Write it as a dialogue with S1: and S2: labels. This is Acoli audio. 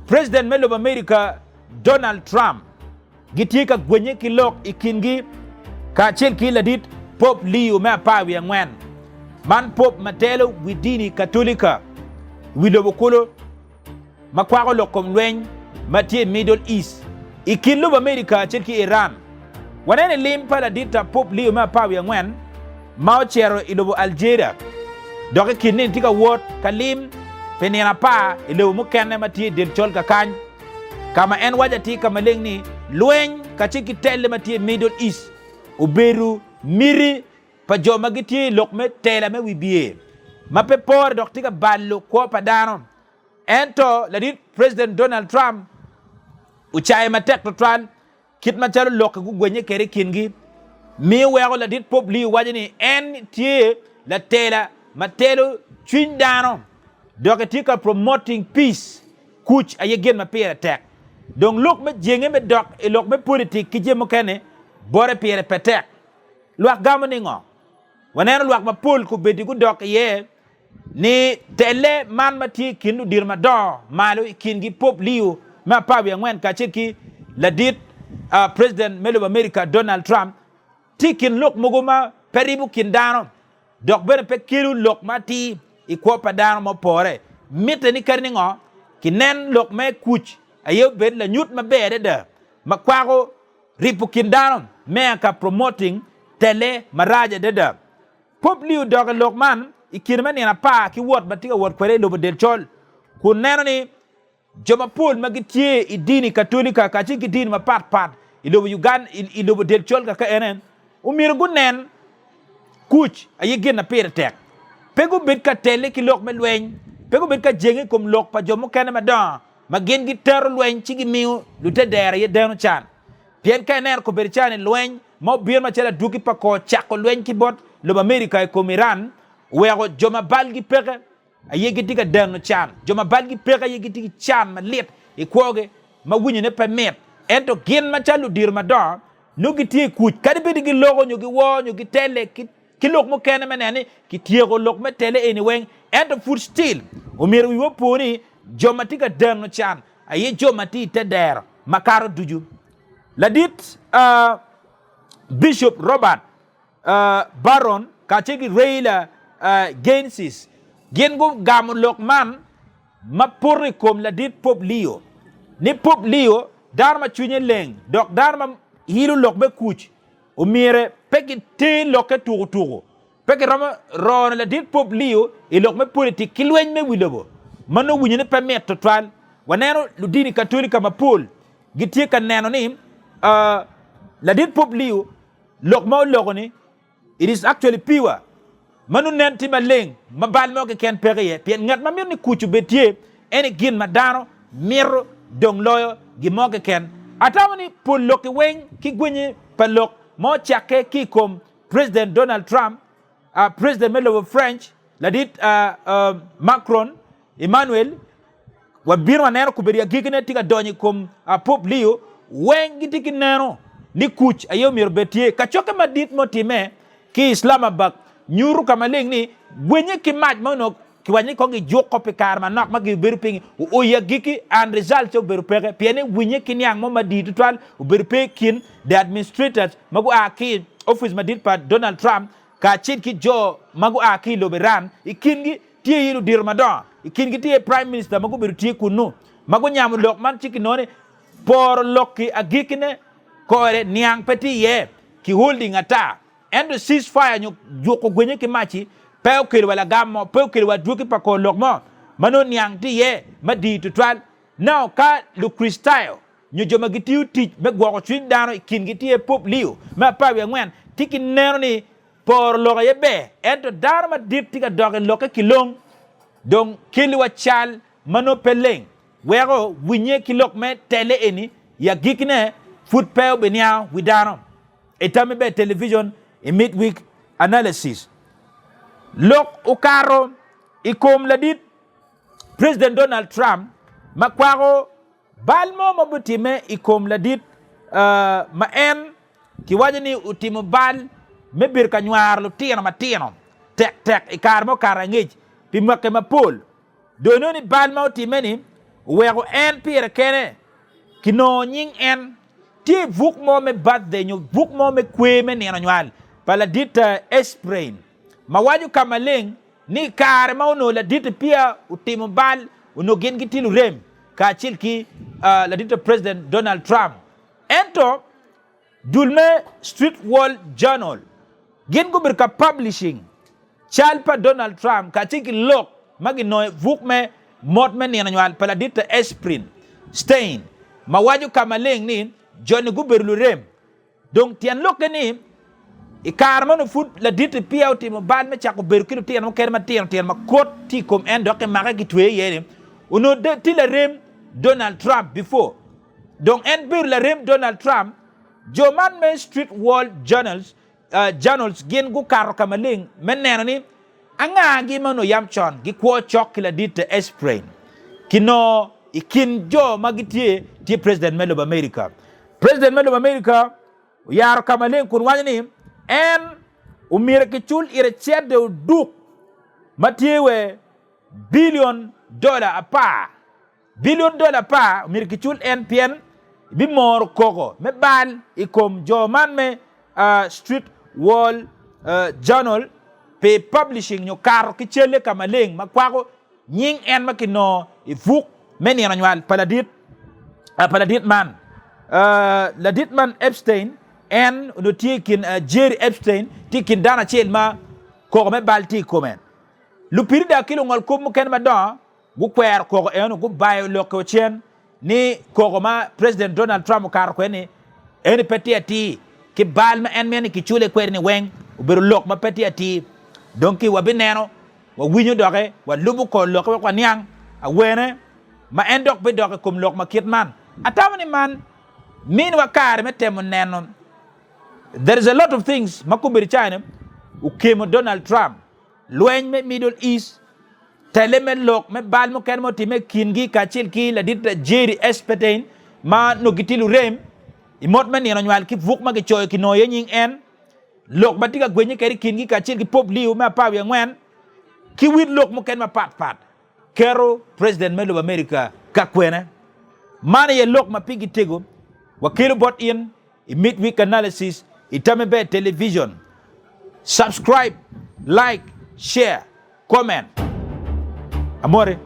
S1: President me lobo America Donald Trump gitye ka gwenye ki lok i kingi kacel ki ladit Pope Leo me 14, man Pope ma telo wi dini Katolika i wi lobo kulu ma kwako lok kom lweny ma tye i Middle East i kin lobo America kacel ki Iran. Waneno i lim pa ladit Pope Leo me 14 ma ocito i lobo Algeria dok i kin nino tye ka wot ka lim pi nino apar i lobo mukene ma tye i del col kakany ka ma en waco atir ka maleng ni lweny kacel ki telle ma tye i Middle East obedo miti pa jo ma gitye i lok me tela me wibye ma pe pore dok tye ka balo kwo pa dano. Ento ladit President Donald Trump ocaye matek tutwal Kit macalo lokki gugwenye kwede i kingi, miyo weko ladit Pope Leo waco ni en tye latela ma telo cwiny dano dok etye ka promoting peace, kuc aye gin ma pire tek. Dong lok me jenge me dok i lok me politik ki jami mukene bote pire pe tek. Lwak gamo ningo? Waneno lwak mapol kobeddi gudok iye ni telle man ma tye i kin ludito madongo malo i kingi Pope Leo me 14 kacel ki ladit President me lobo America Donald Trump tye i kin lok mogo ma pe ribo kin dano dok bene pe kelo lok ma atir i kwo pa dano ma opore. Mitte ni kadi ningo kinen lok me kuc aye obed lanyut maber adada ma kwako ribo kin dano me ka promoting telle marac adada. Pope Leo odok i lok man i kine me nino apar ki wot ma tye ka wot kwede i lobo del col, kun neno ni jo mapol ma gitye i dini Katolika kacel ki dini mapat pat i lobo Uganda i lobo del col kaka ene omyero gunen kuc aye gin ma pire tek. Pe gubed ka telle ki lok me lweny, pe gubed ka jenge i kom lok pa jo mukene madongo ma gin gitero lweny ci gimiyo lutedero aye deno can. Pien ka ineno kobedo calo ni lweny ma obino macalo adwogi pa kor cako lweny ki bot lobo Amerika i kom Iran oweko jo ma balgi peke aye gitye ka deno can. Jo ma balgi peke aye gitye ki can malit i kwogi ma winyone pe mit. Ento gin macalo ludito madongo nongo gitye i kuc kadi bed ni giloko nyo giwo nyo gitelle ki lok mukene me neno ni kityeko lok me tele eni weng. Ento pud still omyero wiwa opo ni jo ma tye ka deno can aye jo ma tye i te dero makato ducu. Ladit Bishop Robert Barron kacel ki Reila Gainsis gin gugamo lok man ma poto i kom ladit Pope Leo ni Pope Leo dano ma cwinye leng dok dano ma ilo lok me kuc omyere pe giter lokke tuku tuku. Pe kiromo rono ladit Pope Leo i lok me politik ki lweny me wi lobo ma nongo winyo ni pe mit tutwal. Waneno ludini Katolika mapol gitye ka neno ni ladit Pope Leo lok ma oloko ni it is actually pure ma nongo nen tye maleng ma bal mo keken peke iye pien ngat ma mito ni kuc obed tye en aye gin ma dano mito dong loyo gin mo keken. Atamo ni pol lokki weng ki gwenye pa lok ma ocakke ki i kom President Donald Trump, President me lobo French, ladit Macron, Emmanuel, wabino waneno kobedo i agikine tye ka donyo i kom Pope Leo, weng gitye ki neno ni kuc aye omyero obed tye. Kacokke madit ma otimme ki Islamabad nyuto ka maleng ni gwenye ki mac ma onongo Kiwaco ni kong gijuko pi kare manok ma gibedo piny oo i agikki and results obedo peke pien ni winye ki niang mo madit tutwal obedo pe i kin the administrators ma gua ki i office madit pa Donald Trump kacel ki jo ma gua ki i lobo Iran. I kingi tye iye ludito madongo, i kingi tye iye prime minister ma gubedo tye kunnu ma gunyamo lok man ci kinongo ni poro lok-ki agikkine kore niang pe tye iye ki holding ata. Ento cease fire nyo juko gwenye ki mac-ci pe okelo wa lagam mo, pe okelo wa adwogi pa kor lok mo ma nongo niang tye iye madit tutwal. Now ka Lukricitayo nyo jo ma gitiyo tic me gwoko cwiny dano i kingi tye iye Pope Leo me 14 tye ki neno ni poro lok aye ber, ento dano madit tye ka dok i lokke kilong dong keliwa cal ma nongo pe leng weko winye ki lok me tele eni i agikkine pud pe obiniango wi dano. I tammi ber television i Midweek Analysis lok okato i kom ladit President Donald Trump ma kwako bal mo ma bitimme i kom ladit ma en kiwaco ni otimo bal me bedo ka nywaro lutino matino tek tek i kare ma okato angec pi mwaki mapol. Dong inongo ni bal ma otimme-ni. oweko en pire kene kinongo nying en tye i buk mo me birthday nyo buk mo me kwer me nino nywal pa ladit Esprain ma waco ka maleng ni i kare ma onongo ladit-ti peya otimo bal onongo gin gitye lurem kacel ki ladit President Donald Trump. Ento dul me Street World Journal gin gubedo ka publishing cal pa Donald Trump kacel ki lok ma ginongo i buk me mot me nino nywal pa ladit Esprin Stein ma waco ka maleng ni joni gubedo lurem. Dong tyen lokke ni, i kare ma onongo pud ladit-ti peya otimo bal me cako bedo ki lutino mukene matino tino ma kot tye i kom en dok kimake kitweye iye-ni, onongo tye larem Donald Trump before. Dong en bedo larem Donald Trump, jo man me Street World Journals, Journals gin gukato ka maleng me neno ni angagi ma onongo yam con gikwo cok ki ladit Esprain. Kinongo i kin jo ma gitye tye president me lobo America. President me lobo America oyaro ka maleng kun waco ni en omyero kicul ite cente oduk ma tye we billion dollar apar. Bilion dola apar myero kicul en pien bimoro koko me bal i kom jo man me Street World Journal pi publishing nyo kato ki calle ka maleng ma kwako nying en ma kinongo i buk me nino nywal pa ladit pa ladit man. Ladit man Epstein en onongo tye i kin Jerry Epstein tye i kin dano acel ma koko me bal tye i kome. Lupirida ki lungolkop mukene madongo Gukwero koko eno, gubayo lokke ocen ni koko ma President Donald Trump okato kwede ni eni pe tye atir ki bal ma en mito ni kicule kwede ni weng obedo lok ma pe tye atir. Dong ki wabineno, wawinyo doki, walubo kor lokke wek waniang awene ma en dok bidok i kom lok ma kit man. Atamo ni man miniwa kare me temo neno there is a lot of things ma kobedo cani okemo Donald Trump. Lweny me Middle East, tele me lok me bal mukene ma otimme i kingi kacel ki ladit Jerry Espetain ma nongo gitye lurem i mot me nino nywal ki buk ma kicoyo kinongo iye nying en, lok ma tye ka gwenye kwede i kingi kacel ki Pope Leo me apar wiye angwen ki wit lok mukene mapat pat keto President me lobo America ka kwene. Man aye lok ma pigi tego wakelo bot in. I Midweek Analysis i Tami Ber Television. Subscribe, like, share, comment. Amore.